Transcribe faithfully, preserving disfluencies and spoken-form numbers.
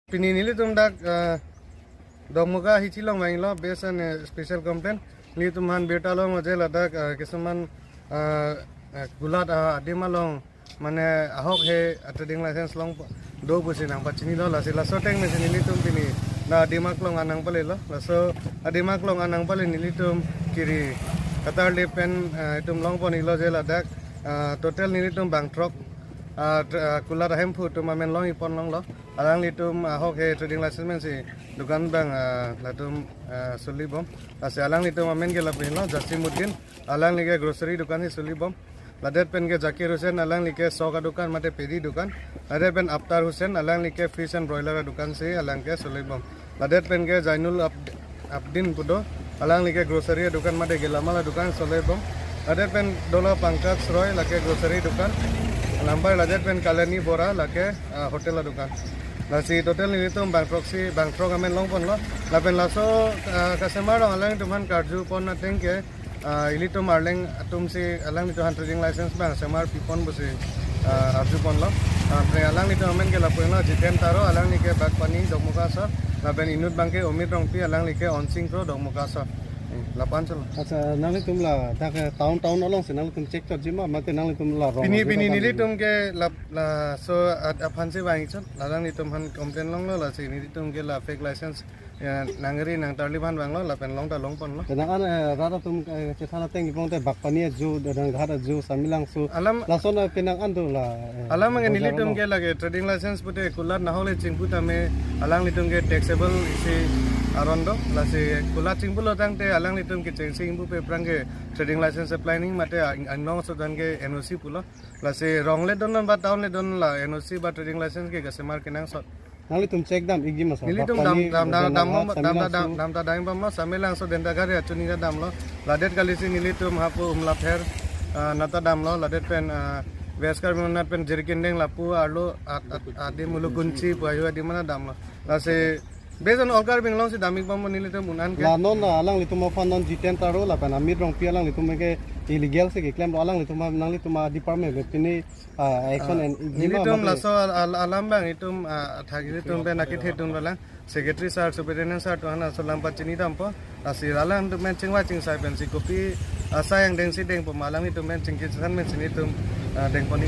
Pini nelitum dak, ah, Dokmoka hichi along vanglo, based on a special complaint. Nelitum aphan birta longlo je ladak, ah, kisuman, ah, ah, kulat, ah, adim along, mane ahok he, ah, trading license longpo do pusi nangpachinilo, lasi laso ateng pensi nelitum pini dak adim aklong an nangpalelo, laso adim aklong an nangpale nelitum kiri katarli pen, ah, itum longpon-iklo je ladak, ah, total nelitum bangthrok, ah, tr-, ah, kulat ahemphu atum amen longponlonglo. Alanglitum ahok he trading license pensi dukan abang, ah, latum, ah, solibom. Lasi alanglitum amen ke lapu henlo, Jasimuddin, alangli ke grocery dukan si solibom. Ladet pen ke Zakir Hussain, alangli ke sok adukan mate pedi dukan. Ladet pen Aptar Hussain, alangli ke fish and broiler adukan si alang ke solibom. Ladet pen ke Zainul Ab-, Abdin pu do, alangli ke grocery adukan mate gelamal adukan solibom. Ladet pen dolo Pankaj Roy, lake grocery dukan. Lampai ladet pen Kalani Bora, lake, ah, hotel adukan. Lasi total nelitum bangthrok si, bangthrok amen longponlo. Lapen laso, ah, kasemar along alangtum aphan karjupon ateng ke, ah, ilitum Arleng atum si alanglitum aphan trading license abang semar pipon pusi, ah, arjuponlo. Ah, pre alanglitum amen ke lapu henlo, Jiten Taro, alangli ke Bagpani Dokmoka aso. Lapen inut abang ke Omit Rongpi, alangli ke Onsing Kro Dokmoka aso. Hmm, lapu-an cholo. Accha, nanglitum ladak, eh, town, town alongsi nanglitum check chotji ma, mate nanglitum la rong Pini, ajo pini kadam nelitum ke lap-, laso at aphan si vang-ikchot, alanglitum aphan complaint longlo, lasi nelitum ke la fake license, ya, nangri nangtarli aphan vanglo, lapen long ta longponlo. Kadang an, eh, rat atum, eh, chethan ateng ipong te Bagpani ajo, Dadanghat ajo, Samelangso. Alam Lason, eh, penang an do la, eh, alam ange bojar nelitum along. Ke lake trading license pute kulat nahok le chingpu tame alanglitum ke taxable isi aron do. Lasi kulat chingpulo tangte alanglitum ke chengsi ingpupe aphrang ke trading license apply nangji mate ang-, angnong aso dan ke N O C pulo. Lasi rong le don ba town le don la N O C ba trading license ke kasemar kenangsot. Nanglitum check dam-ikji ma sir? Nelitum Bagpani, dam, dam, dam, dam, Dadanghat, dam, dam, Samelangso. Dam, dam, dam, dam, Samelangso Dentagari achuni ta damlo. Ladet kalisi nelitum hapu Umlapher, ah, nata damlo. Ladet pen, ah, West Karbi Anglong pen Jirikindeng lapu arlo at, at, adim Mulugunchi pu ajo adim mana damlo. Lasi based on all Karbi Anglong si dam-ikbom nelitum un-an ke. La non la alanglitum aphan non Jiten Taro lapen Amit Rongpi alanglitum ke illegal si keklemlo, alanglitum nanglitum a-department pini, ah, action Ah, en-ikji ma nelitum mate? Laso al-, al-, alam abang itum, ah, athak ilitum pen akithe dun balang. Secretary sir, superintendent sir atum aphan laso alam pachini dampo. Lasi alangtum pen chingvai chingsai pensi kopi, ah, asai angdeng si dengpo ma alanglitum pen chingki chethan pensi nelitum, ah, dengpon-ik.